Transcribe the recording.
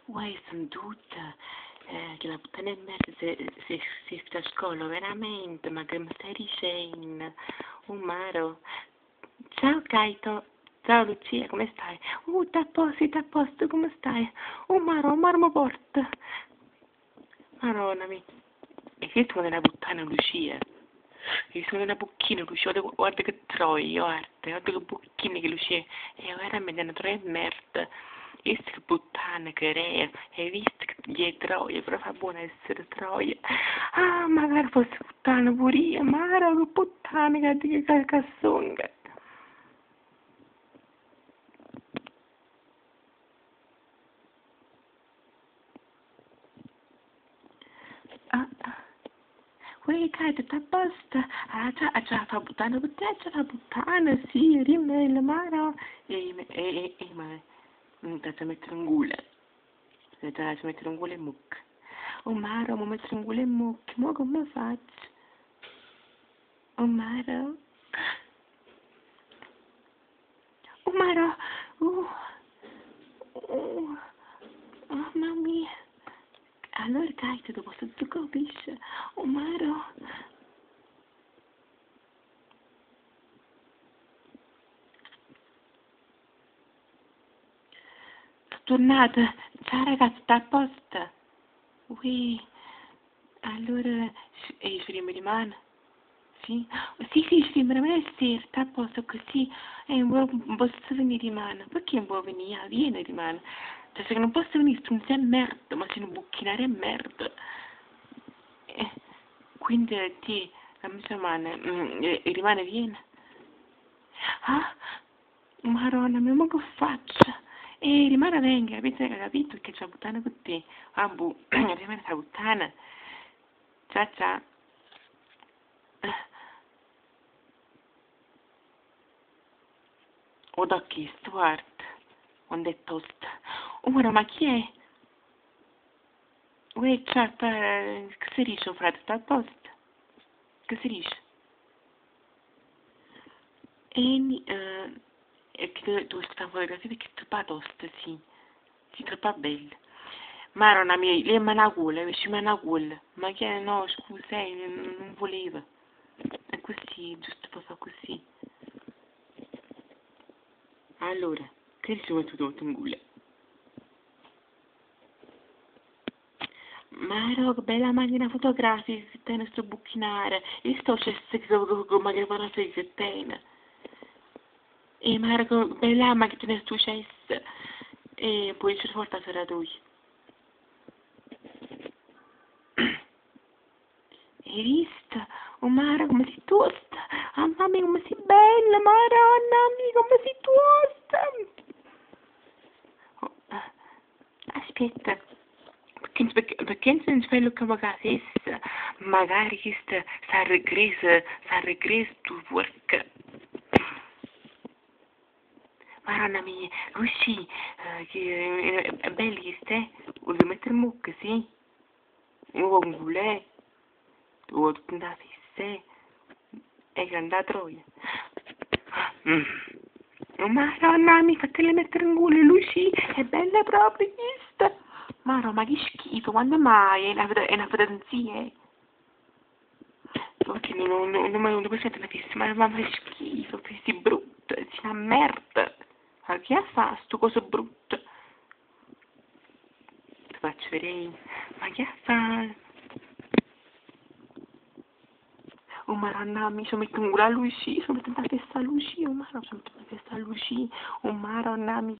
Uè, sentute che la puttana 'e merda se a scuola, veramente, ma che mi stai dicendo? Oh maro. Ciao Kaito. Ciao Lucia, come stai? T'è a posto, come stai? Oh maro, maro mi porta. Maronna mia. E che tu una puttana Lucia? Io sono una bucchina Lucia, guarda, guarda che troia, guarda, guarda che bucchina che Lucia. È veramente una troia di merda. Hai visto che puttana che è? Hai visto che gli è troia, però fa buono essere troia. Ah, magari fosse puttana pure io, ma che puttana che sono. Ah, ah. Uè, Kaito, t'è a posto? Ah, già, già, fa puttana per te, già fa puttana, sì, rimane, maro. E, ma, ti mettere in culo. Ti mettere in culo e mucca. Oh, maro, mi mettere in culo e mucca, ma come faccio? Oh, maro. Oh, maro. Oh, oh, mamma mia. Allora, Kaito, dopo tu capisci? Oh, maro. Sono tornata. Ciao ragazzi, sta a posto? Ui, allora, e ci vediamo domani? Sì? Sì, sì, ci vediamo domani sera, sta a posto così. E non posso venire domani. Perché non può venire? Ah, vieni domani. Cioè, se non posso venire, tu non sei merda, ma sei un bucchinare merda. Quindi ti, la mia mano, e rimane viene. Ah, Madonna mia, ma che faccio? E rimane venga, avete capito che c'è puttana con te? Ah, boh, rimane sta puttana. Ciao ciao. Ho da chiesto, guarda, quando è tosta. Oh, guarda, ma chi è? Uè, ciao, che si dice, frate, sta a posto? Che si dice? E, e che tu questa fotografia perché è troppo tosta, sì. Sì, troppo bella. Maronna mia, lei mi una culla, ci mi una culla. Ma che no, scusa, non voleva. È così, giusto per fare così. Allora, che ci vuoi tutto in culla? Maro, che bella macchina fotografica che tiene sto bucchinare. Io sto c'è che macchina fotografica che tiene. E Maro, che bella macchina tiene sto cesso. E poi ci porta sera tu. Hai visto? Oh Maro, come sei tosta! Ah, mamma mia, come sei bella, Maronna mia, come sei tosta! Oh, aspetta, perché non fai lo che magari stessa? Magari questa sa regresa tu work. Maronna mia, Lucy, che è bella questa, eh? Vuoi mettere mucca, sì? Vuoi un gulè? Vuoi tutta una fissa, è che andà a troia. Maronna mia, fatele mettere in culo, Lucy, è bella proprio questa. Maro, ma che schifo, quando mai? È una fantasia, eh? Perché non posso mettere la fissa, ma che schifo, sei brutta, sei una merda. Ma che fa sto coso brutto? Ti faccio vedere. Ma che fa? Oh maronna, mi sono messo in culo a Lucy, sono messo in testa a Lucy, oh maronna, sono messo in testa a Lucy, oh maronna, mi.